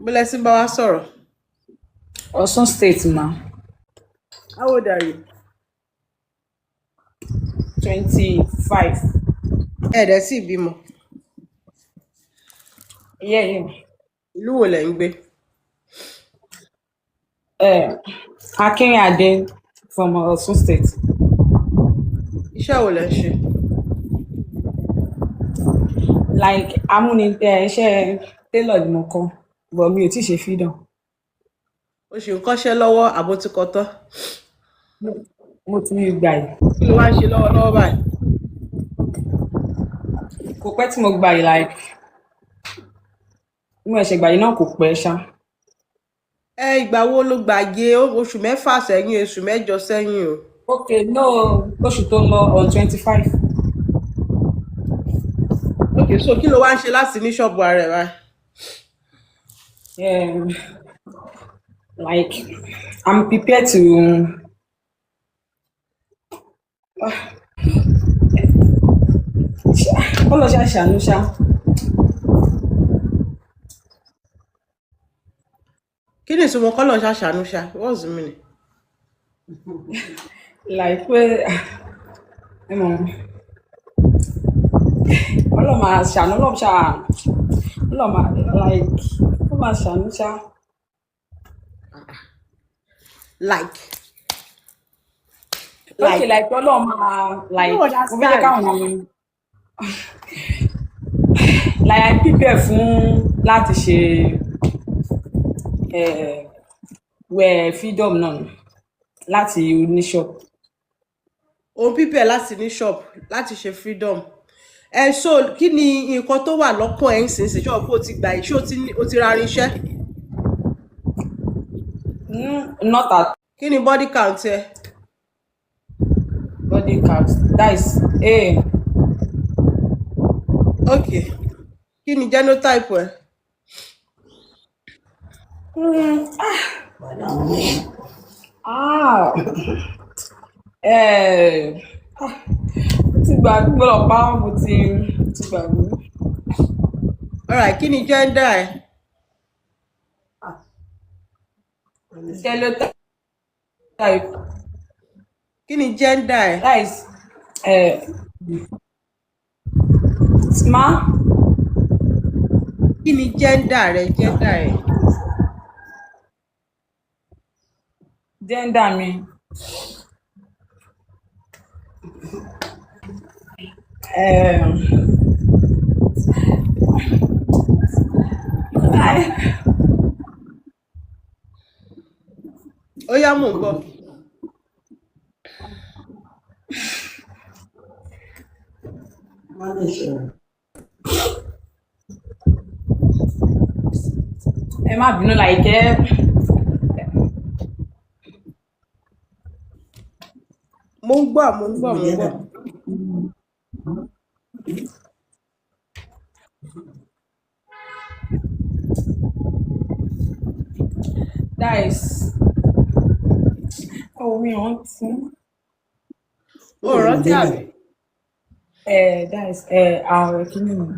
Bí lẹ ti ń bá wa sọ̀rọ̀? Ọ̀ṣun State ma. How old are you? 25. Ẹ dẹ̀ sì bímọ? Yeah. Ìlú wo lẹ̀ ń gbé? Akinrinade from Ọ̀ṣun State. Iṣẹ́ wo lẹ̀ ń ṣe? Like amúni iṣẹ́ tailor ni mo kọ́, but mi ò tíì ṣe freedom. O ṣì ń kọ́ṣẹ́ lọ́wọ́ àbó ti kọ́ tán? Mo ti gbà yìí. Kí ló wá ń ṣe lọ́wọ́lọ́wọ́ báyìí? Kò pẹ́ tí mo gbà yìí, like mo ẹ̀ṣẹ̀ gbà yìí náà, kò pẹ́ ṣá. Ẹ ìgbà wo ló gbàgbé? Oṣù 6 sẹ́yìn, oṣù 8 sẹ́yìn o? Okay, no, oṣù tó lọ, on 25. Ok, so kí ló wá ń ṣe láti ní ṣọ́ọ̀bù ara ẹ̀ báyìí? Like I'm prepared to kọ́lọ̀ ṣá ṣàánú ṣá. Kí ni ìtumọ̀ kọ́lọ̀ ṣàṣàánú ṣá? What's the meaning? Like pé ẹ mọ̀, Ọlọ́run máa ṣàánú, Ọlọ́run ṣá, Ọlọ́run máa like ó máa ṣàánú ṣá. Like Okay, like like Ọlọ́run máa you like don't mo fẹ́ jẹ́ understand. káwọn like I'm prepare fún láti ṣe wẹ̀ freedom náà ni, láti ní shop. Òun prepare láti ní shop, láti ṣe freedom. Ẹ so kí ni nǹkan tó wà lọ́kàn ẹ̀ ń sìn sí ṣọ́ọ̀bù ó ti gbà yìí? Ṣé o ti ra irinṣẹ́? Not at Kí ni body count ẹ? Body count, that is eh. Ok, kí ni genotype ẹ? Ah, ah, mo ti gbàgbé, gbọ́dọ̀ pa á, mo ti gbàgbé. Alright, kí ni gender ẹ? Genotype. Kí ni gender ẹ? That is ma. Kí ni gender rẹ, gender ẹ? Gender mi, Ó yá, mò ń gbọ́. Ẹ má bínú, like ẹ Mo ń gbọ́, mo ń gbọ́, mo ń gbọ́. That is, oh, mi ò rántí. O ò rántí àbí? That is àwọn kìíní mi.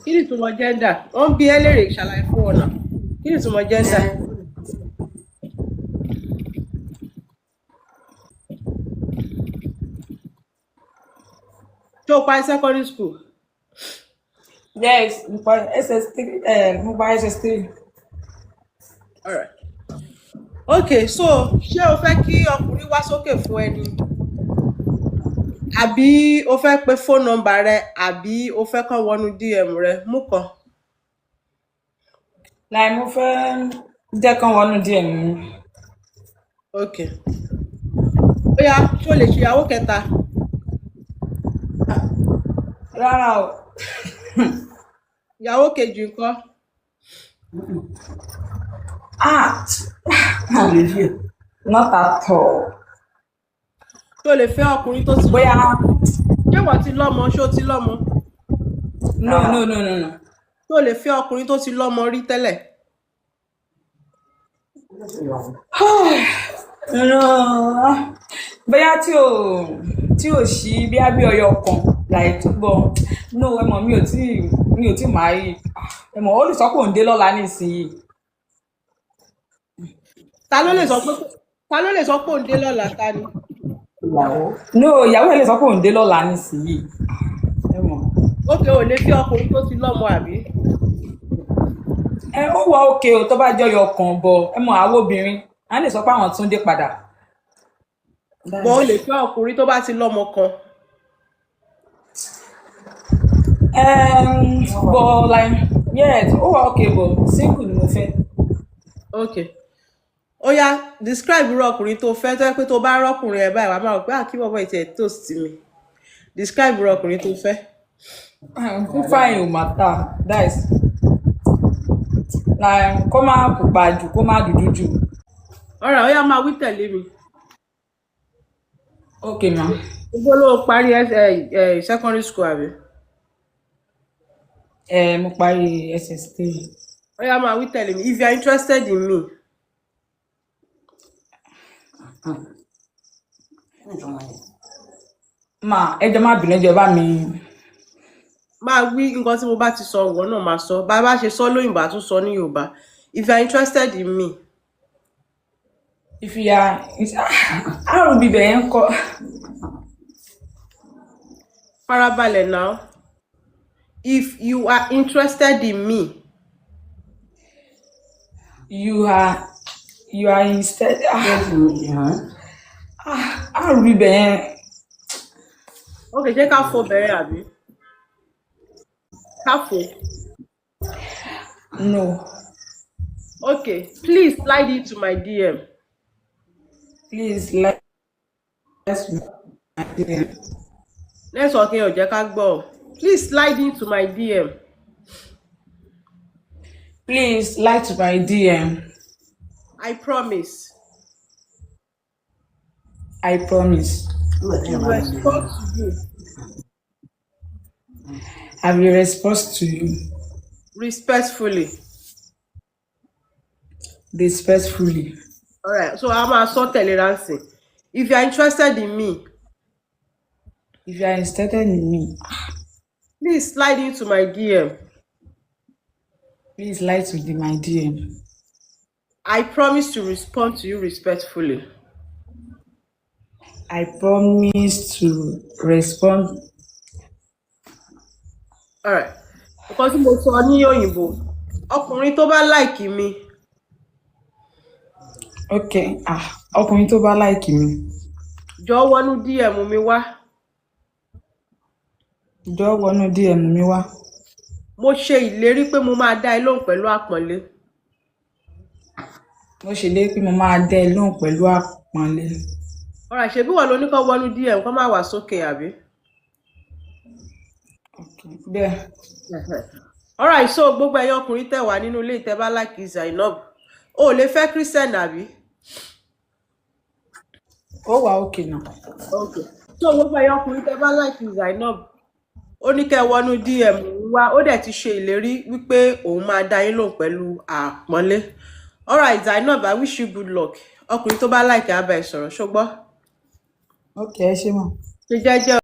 Kí ni ìtumọ̀ gender? Wọ́n ń bi ẹ́ léèrè, ṣàlàyé fún wọn náà. Kí ni ìtumọ̀ gender? Ṣé o parí secondary school? Yes, mo parí SS3, mo parí SS3. Alright. Ok, so ṣé o fẹ́ kí ọkùnrin wá sókè fún ẹ ni, àbí o fẹ́ pe phone number rẹ, àbí o fẹ́ kán wọnú DM rẹ? Mú kan. Like mo fẹ́ jẹ́ kán wọnú díẹ̀ mi. Ok, ó yá, ṣé o lè ṣe ìyàwó kẹta? Rárá o. Ìyàwó kejì ńkọ́? Ah, not at all. Ṣé o lè fẹ́ ọkùnrin tó ti Bóyá lọ́mọ? Ṣé wọ́n ti lọ́mọ? Ṣé o ti lọ́mọ? No, no, no, no, no. Ṣé o lè fẹ́ ọkùnrin tó ti lọ́mọ rí tẹ́lẹ̀? No, bóyá tí ò sí bí ọyọ kan like tó bọ, no, ẹ mọ̀, mi ò tí Mi ò tí máa rí. Ẹ mọ̀, ó lè sọ pé òun dé lọ́la nísìnyí. Ta ló lè sọ pé, ta ló lè sọ pé òun dé lọ́la? Ta ni? Ìyàwó. No, ìyàwó ẹ̀ lè sọ pé òun dé lọ́la nísìnyí. Ẹ mọ̀. Ókè, ò lè fi ọkùnrin tó ti lọ́mọ, àbí? Ẹ ó wà òkè o tó bá jọyọ̀ kan bọ̀. Ẹ mọ̀, àwọn obìnrin, á lè sọ pé àwọn tún dé padà. Bọ́ ó lè fẹ́ ọkùnrin tó bá ti lọ́mọ kan. But like, yes, ó wà okay, but single ni mo fẹ́. Okay, ó yá, describe irú ọkùnrin tó fẹ́, tó yẹ pé tó bá rọ́kùnrin ẹ̀ báyìí, wàá máa rò pé àkí bọ̀bọ̀ ìtẹ̀ toast mi. Describe irú ọkùnrin tó fẹ́. Fífàyìn ò matter, that is like kó má pupa jù, kó má dúdú jù. Ọ̀rẹ́, ó yá, máa wí tẹ̀lé mi. Okay, ma. Gbogbo ló parí ẹ ẹ secondary school, àbí? Ẹ mo parí SS3. Ó yá, máa wí tẹ̀lé mi. If you are interested in me, Ma, ẹ jọ̀ọ́, má bínú, ẹ jọ̀ọ́, bá mi. Máa wí nǹkan tí mo bá ti sọ, ìwọ náà máa sọ. Bá a bá ṣe sọ lóyìnbó, a tún sọ ní Yorùbá. If you are interested in me. If you are, àrùn bíbẹ̀ yẹn ń kọ́. Farabalẹ̀ now. If you are interested in me. You are instead, àrùn bíbẹ̀ yẹn. Ok, ṣé ká fo bẹ̀rẹ̀ àbí ká fo? No. Okay, please slide into my DM. Please let my DM. Network yẹn ò jẹ́ ká gbọ́ ọ. Please slide into my DM. Please like to my DM. I promise I promise to respond to you I will respond to you respectfully. Respectfully. Alright, so a máa sọ tẹ̀léra ń. If you are interested in me, If you are interested in me, please slide into my DM. Please like to my DM. I promise to respond to you respectfully. I promise to respond. Alright, nǹkan tí mo sọ ní òyìnbó: ọkùnrin tó bá like mi, Okay, ah, ọkùnrin tó bá like mi, jọ wọnú DM mi wá. Jọ̀ọ́ wọnú DM mi wá. Mo ṣe ìlérí pé mo máa dá ẹ lóhùn pẹ̀lú àpọ́nlé. Mo ṣèlérí pé mo máa dá ẹ lóhùn pẹ̀lú àpọ́nlé. Alright, ṣebí wọ́n ló ní kó wọnú DM, kó má wà sókè, àbí? Okay, bẹ́ẹ̀. Alright, so gbogbo ẹ̀yin ọkùnrin tẹ́ wà nínú ilé, tẹ́ bá like Zainab, o ò lè fẹ́ Christian, àbí? Ó wà okay náà. Okay, so gbogbo ẹ̀yin ọkùnrin tẹ́ bá like Zainab, ó ní kẹ́ wọnú DM òun wá, ó dẹ̀ ti ṣe ìlérí wípé òun máa dá yín lóhùn pẹ̀lú àpọ́nlé. Alright, Zainab, I wish you good luck. Ọkùnrin tó bá like á bá ẹ sọ̀rọ̀, ṣùgbọ́n Okay, ẹ ṣé mà. ṣe jẹ́jẹ́.